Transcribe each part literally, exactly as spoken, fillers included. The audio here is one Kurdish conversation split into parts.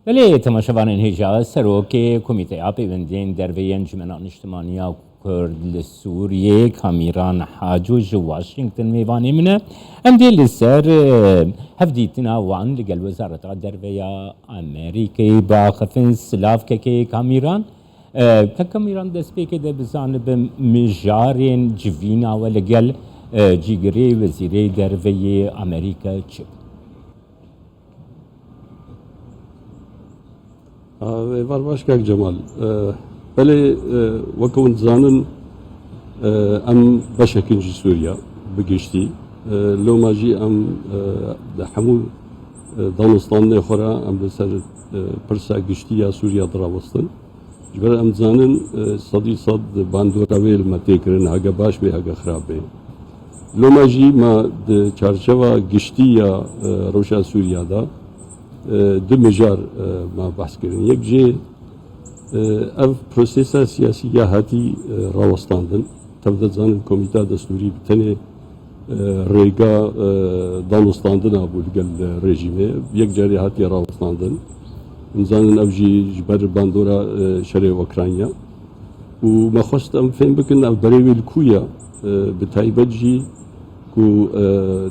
Belê, temaşevanên hêja, serokê Komîteya Pêwendiyên Derve yê Encûmena Niştimanî ya Kurd li Sûriyê, Kamîran Haco, ji Washington mêvanê min e. Em dê li ser, e, hevdîtina wan li gel Wezareta Derve ya Amerîkayê biaxifin. Silav kekê Kamîran. E, kek Kamîran, destpêkê de bizanibim mijarên civîna we li gel, e, cîgirê Wezîrê Derve yê Amerîka çi bû? A, êvar baş kak Cemal. E, belê, e, weke hûn dizanin, e, em beşek in ji Sûriya bi giştî. E, loma jî em, e, di hemû, e, danûstandinê xwe re em li ser, e, pirsa giştî ya Sûriya dirawestin. Ji ber em dizanin, e, sedî sed bandora wê li me tê kirin, hege baş bê, hege xirab bê. Loma jî me di çarçeva giştî ya, e, rewşa Sûriya de, e, du mijar, e, me behs kirin. Yek jê, e, ev prosesa siyasî ya hatî, e, rawestandin. Tev de dizanin komîta destûrî bi tenê, e, rêga, e, danûstandina bû li gel rejîmê. Yek carê hatiye rawestandin. Em zanin ev jî ji ber bandora, e, şerê Ukrayna. Û me xwest em fêm bikin ev berê wê li ku ye, e, bi taybet jî ku, e,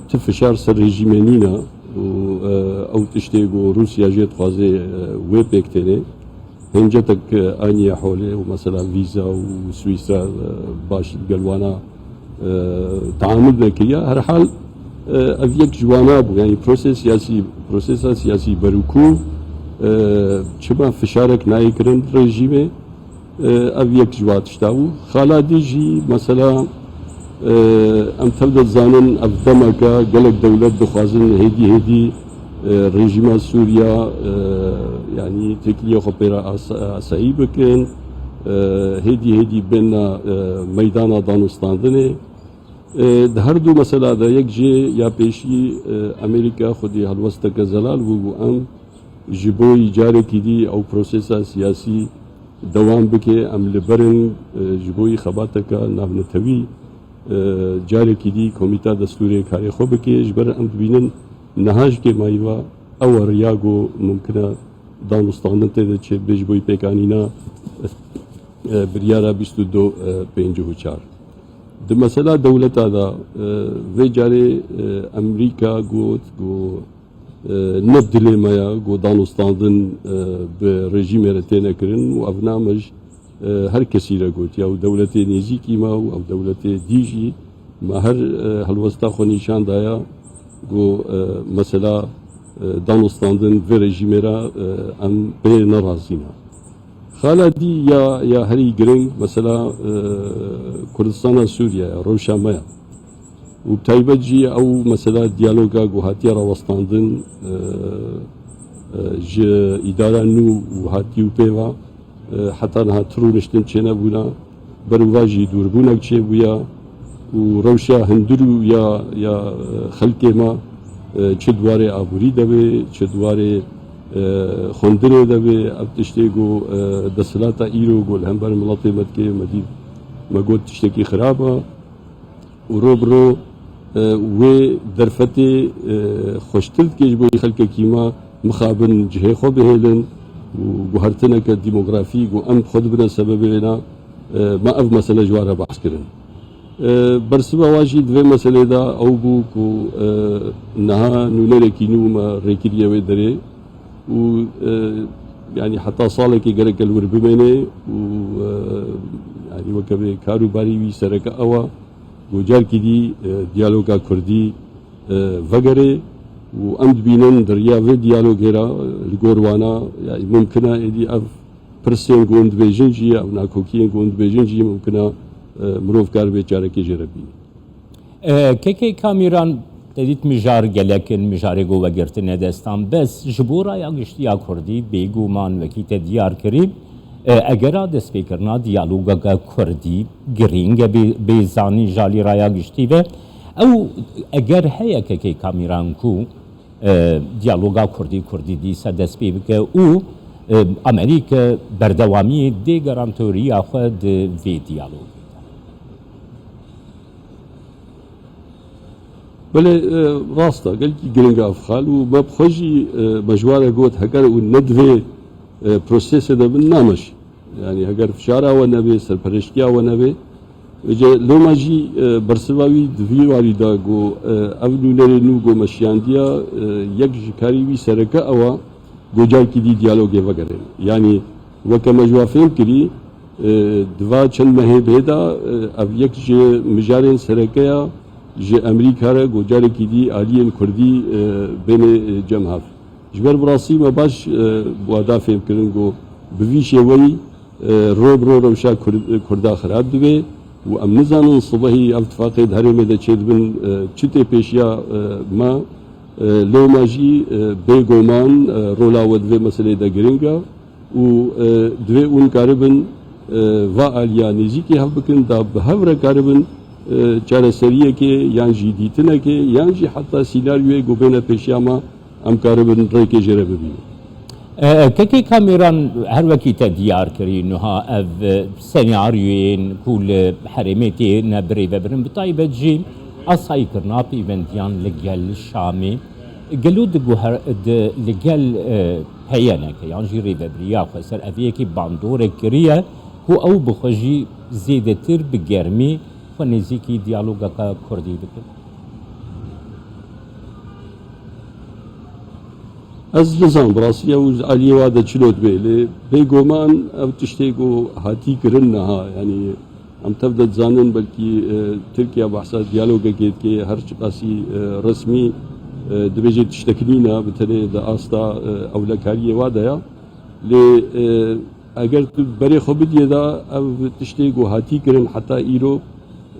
ti fişar ser rejîmê nîne û, e, ew tiştê ku Rûsya jê dixwaze, e, wê pêk têne. Hêncetek, e, aniye holê û mesela vîza û Swîsra, e, baş li gel wana, e, teamul nekiriye. Herhal, e, ev yek ji wana bû. Yanî proses siyasî, prosesa siyasî berûkû, e, çima fişarek nayê kirin rejîmê, e, ev yek ji wa tişta bû. Xala dî jî mesela, e, em tev de dizanin ev demeke gelek dewlet dixwazin hêdî hêdî, e, rejîma Sûriya, e, yanî têkiliyê xwe pê re as-, asayî bikin, e, hêdî hêdî bênna, e, meydana danûstandinê. E, di her du mesela de yek jê ya pêşî, e, Amerîka xwedî helwesteke zelal bû, bû em ji bo yî carekî dî ew prosesa siyasî dewam bike, em li ber in, e, ji bo yî xebateke navnetewî, e, carekî dî komîta destûrê karê xwe bike. Ji ber em dibînin niha ji kêmayî ve ew e riya ku mumkin e danûstandin tê de çêbibe ji bo yî pêkanîna, e, biryara bîst û du, e, pêncî û çar. Di mesela dewleta de, e, vê carê, e, Amerîka got ku, e, ne dilê me ya ku danûstandin, e, bi rejîmê re têne kirin û ev name ji, e, her kesî re gotiya û dewletê nêzîkî me û ev dewletê dî jî me her, e, helwesta xwe nîşan daya ku, e, mesela, e, danûstandin vê rejîmê re, e, em pê nerazî ne. Xala dî ya, ya herî giring mesela, e, Kurdistana Sûriye ya, rewşa me ya. Û bi taybet jî ew mesela diyaloga ku hatiye rawestandin, e, e, ji îdara nû û hatî û pê ve, e, heta niha tu rûniştin çênebûna. Ber û va jî dûrbûnek çêbûya û rewşa hundir û ya, ya, e, xelkê me, e, çi di warê aborî de be, çi di warê, e, xwendinê de be, ev tiştê ku, e, desthilata îro ku li hember miletê me dike, me dît, me got tiştekî xirab e. Û ro bi ro, e, wê derfetê, e, xweştir dike ji bo xelkekî me mixabin cihê xwe bihêlin û guhertineke demografî ku em xwe dibine sebebê wêna, e, me ev mesele ji wan re behs kirin. E, bersiva wan jî di vê meselê de ew bû ku, e, niha nûnerekî nû me rêkiriye wê derê û, e, yanî heta salekê gereke li wir bimêne û, e, yanî weke vê kar û barî wî sereke ew e ku carkî dî, e, diyaloga kurdî, e, vegere û em dibînin di riya vê diyalogê re, e, li gor wana, yanî mumkin e êdî ev pirsên ku hûn dibêjin jî, ev nakokiyên ku hûn dibêjin jî mumkin e, e, mirov kar vê çarekê jê re bîne. E, Kekê Kamîran, te dît mijar gelek in, mijarê ku we girtine destan. Bes ji bo raya giştî ya kurdî, bêguman wekî te diyar kirî, e, egera destpêkirina diyalogeke kurdî girîng e bê, bê zanîn ji alî raya giştî ve. Ew eger heye Kekê Kamîran ku, e, diyaloga kurdî kurdî dîsa dest pê bike û, e, Amerîka berdewamiyê dê garantoriya xwe di vê diyalogê de. Belê, e, rast e, gelkî giring e ev xal û me bi xwe jî, e, me ji wan re got, heger hûn ne di vê, e, prosesê de bin, name jî. Yanî heger fişara we nebe, serpereştiya we nebe, vêce loma jî, e, bersiva wî di vî warî de got, e, ev nûnerê nû got me şiyandiya, e, yek ji karî wî sereke ew e, got carkî dî diyalogê vegerin. Yanî weke me ji we fêm kirî, e, di va çend mehê bê de, e, ev yek ji mijarên sereke ya ji Amerîka re got carekî dî aliyên Kurdî, e, bêne, e, cem hev. Ji ber bi rastî me baş, e, bi we da fêmkirin ku bi vî şêweyî, e, ro bi ro rewşa Kur-, Kurda xirab dibe û em nizanin sibehî ev tifaqê di herêmê de çêdibin, e, çi tê pêşiya, e, me, e, loma jî, e, bêguman, e, rola we di vê meseleyê de giring e û, e, divê hûn karibin, e, va aliya nêzîkî hev bikin, da bi hev re karibin, e, çareseriyekê yan jî dîtinekê yan jî heta sînaryoyê ku bêne pêşiya me, em karibin rêkê jê re bibînin. E, e, Kekê Kamîran, her wekî te diyar kirî, niha ev, e, senaryoyên ku li herêmê têne birêvebirin, bi taybet jî asayîkirina pêvendiyan li gel Şamê, gelo diguher-, di, li gel, e, P Y N K yan jî Rêvebiriya Xweser ev yekî bandorek kiriye ku ew bi xwe jî zêdetir bi germî xwe nêzîkî diyalogeke Kurdî bikin? Ez nizam, bi rastî ew ji aliyê wa de çilo dibe, lê bêguman ew tiştê ku hatî kirin niha, yanî em tev de dizanin, belkî, e, Tirkiye behsa diyalogekê dike, her çiqasî, e, resmî, e, dibêje tiştek nîne, bi tenê di asta, e, ewlekariyê wa de ya. Lê, e, eger tu berê xwe bidiyê de, ev tiştê ku hatî kirin heta îro,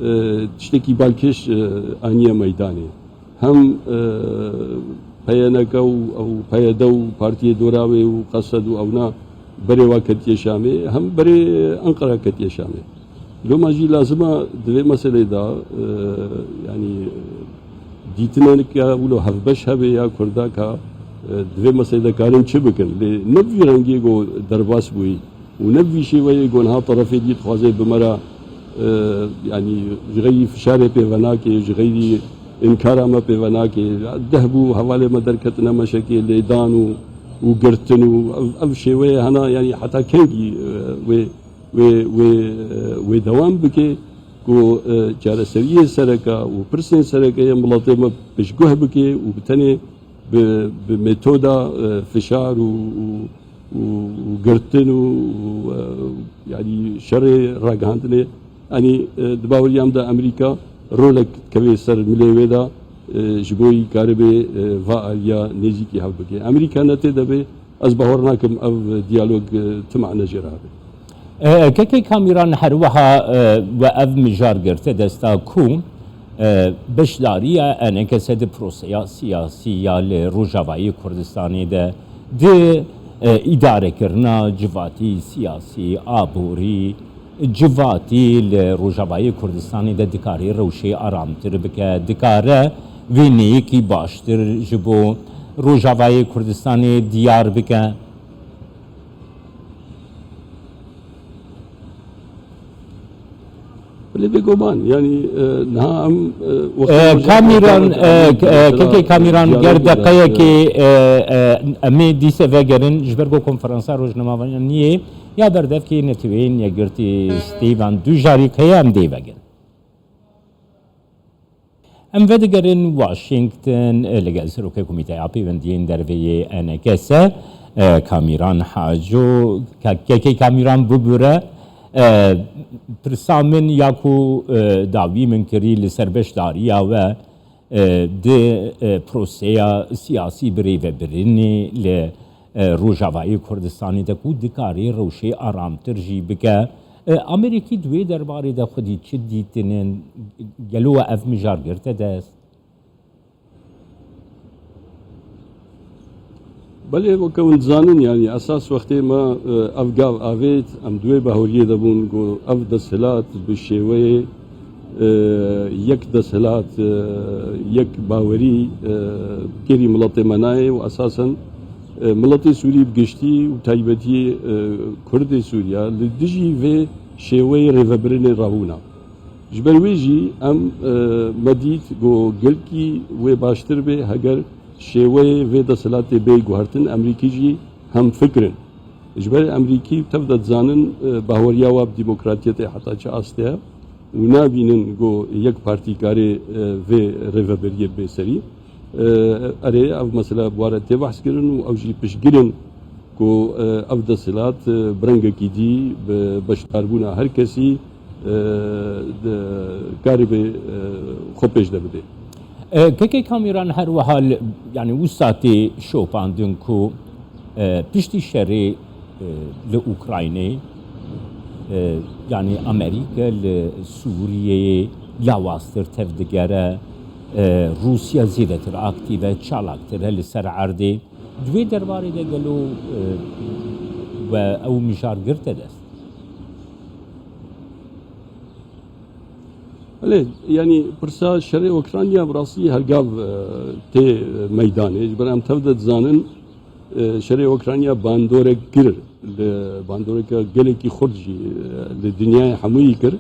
e, tiştekî balkêş, e, aniye meydanê. Hem, e, P Y N K û ew P Y D û Partiyê Dora wê û Qesed û ewna berê wa ketiye Şamê, hem berê Enqera ketiye Şamê. Loma jî lazim e di vê meselê de, e, yanî, e, dîtineke wilo hevbeş hebe ya Kurda ka, e, di vê meselê de karin çi bikin. Lê ne bi vî rengî ku derbas bûyî û ne bi vî şêweyê ku niha terefê dî dixwaze bi me re, e, yanî ji xeyrî fişarê pê venake, ji xeyrî înkara me pê venake. Deh bû hevalê me derketine meşekê lêdan û, û girtin û ev, ev şêweyê hena, yanî heta kengî, e, wê wê, wê, wê dewam bike ku, e, çareseriyê sereke û pirsên sereke yên miletê me piştguh bike û bi tenê bi, bi metoda, e, fişar û, û, û, û girtin û, û, e, yanî şerê ragihandinê, yanî, e, di baweriya min de Amerîka rolek dikeve ser milê wê de, e, ji bo yî karibe, e, va aliya nêzîkî hev bike. Amerîka ne tê de be, Ez bawer nakim ev diyalog, e, ti mane jê re hebe. E, Kekê Kamîran, her wiha, e, we ev mijar girte desta ku, e, beşdariya E N K S di proseya siyasî ya li Rojavayê Kurdistanê de di, e, îdarekirina civatî, siyasî, aborî, civatî li Rojavayê Kurdistanê de dikare rewşê aramtir bike, dikare wêneyekî baştir ji bo Rojavayê Kurdistanê diyar bike? Belê bêguman, yanî, e, niha em, e, wextê E, rojê Kamîran, kurdan e, e, k-, e, mesela Kekê Kamîran, diyalogê ger de, deqeyekê, e, e, e, em ê dîse vegerin, ji ber ku konferansa rojnamevaniyê ya berdevkê Neteweyên Yekgirtî Stêvan Dujarîk heye, em dê vegerin. Em vedigerin Washington, e, li gel Serokê Komîteya Pêwendiyên Derve yê E N K S, e, Kamîran Haco, Ke-, Kekê Kamîran bibûre, e, pirsa min ya ku, e, dawî min kirî li ser beşdariya we, e, di, e, proseya siyasî birêvebirinê li, e, Rojavayê Kurdistanê de ku dikarê rewşê aramtir jî bike. E, Amerîkî di wê derbarê de xwedî çi dîtinin? Gelo we ev mijar girte dest? Belê, weke hûn dizanin, yanî esas wextê me, e, ev gav avêt, em di wê bahoriyê de bûn ku ev desthilat bi şêweyê, e, yek desthilat, e, yek bawerî, e, kêrî miletê me nayê û esasen, e, miletê Sûrî bi giştî û taybetî, e, Kurdê Sûriya li dijî vê şêweyê rêvebirinê rabûna. Ji ber wê jî em, e, me dît ku gelkî wê baştir bê heger şêweyê vê desthilatê bê guhertin, Amerîkî jî hemfikir in. Ji ber Amerîkî tev de dizanin, e, bahweriya wa bi demokratiyetê heta çi astê ye û nabînin ku yek partî karê, e, vê rêveberiyê bê serî. E, erê, ev mesela bi wa re tê behs kirin û ew jî piştgir in ku, e, ev desthilat, e, bi rengekî dî bi beşdarbûna her kesî, e, de, karibê, e, xwe pêş de bidê. E, Kekê Kamîran, her wiha li, yanî wisa tê şopandin ku, e, piştî şerê, e, li Ukraynê, e, yanî Amerîka li Sûriyeyê lawaztir tevdigere, e, Rûsya zêdetir aktîf e, çalaktir e li ser erdê. Di vê derbarê de gelo, e, we ew mijar girte dest? Belê, yanî pirsa şerê Ukrayna bi rastî her gav, e, tê meydanê. Ji ber em tev de dizanin, e, şerê Ukrayna bandorek kir, li bandoreka gelekî xurt jî, e, li dinyayê hemûyî kir.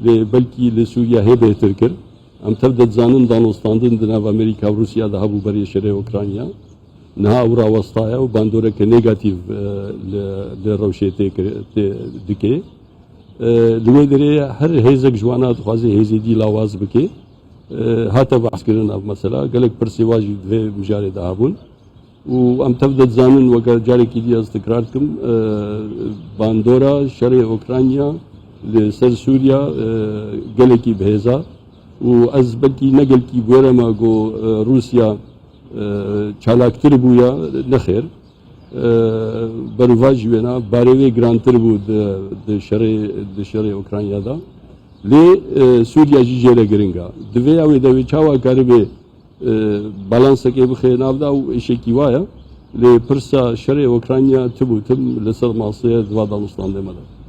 Lê belkî li Sûriya hê bêhtir kir. Em tev de dizanin danûstandin di nav Amerîka û Rûsya de hebû berê şerê Ukrayna. Niha ew rawestaye û bandoreke negatîf, e, li, li rewşê tê kir-, tê dike. E, li wê derê her hêzek ji wana dixwaze hêzê dî lawaz bike. E, hate behskirin ev mesela. Gelek pirsê wa jî di vê mijarê de hebûn. Û em tev de dizanin, weke carekî dî ez tekrar dikim, e, bandora şerê Ukrayna li ser Sûriya, e, gelekî bi hêz e û ez belkî ne gelkî bi wê re me ku, e, Rûsya, e, çalaktir bûya, nexêr. E, berûva jî wêna barê wê girantir bû di, di şerê, di şerê Ukrayna de. Lê, e, Sûriya jî jê re giring e. Divê ew ê de wê çawa karibe e, balansekê bixê nav de û êşekî wa ye. Lê pirsa şerê Ukrayna tim û tim li ser masê ye di va danûstandê me de.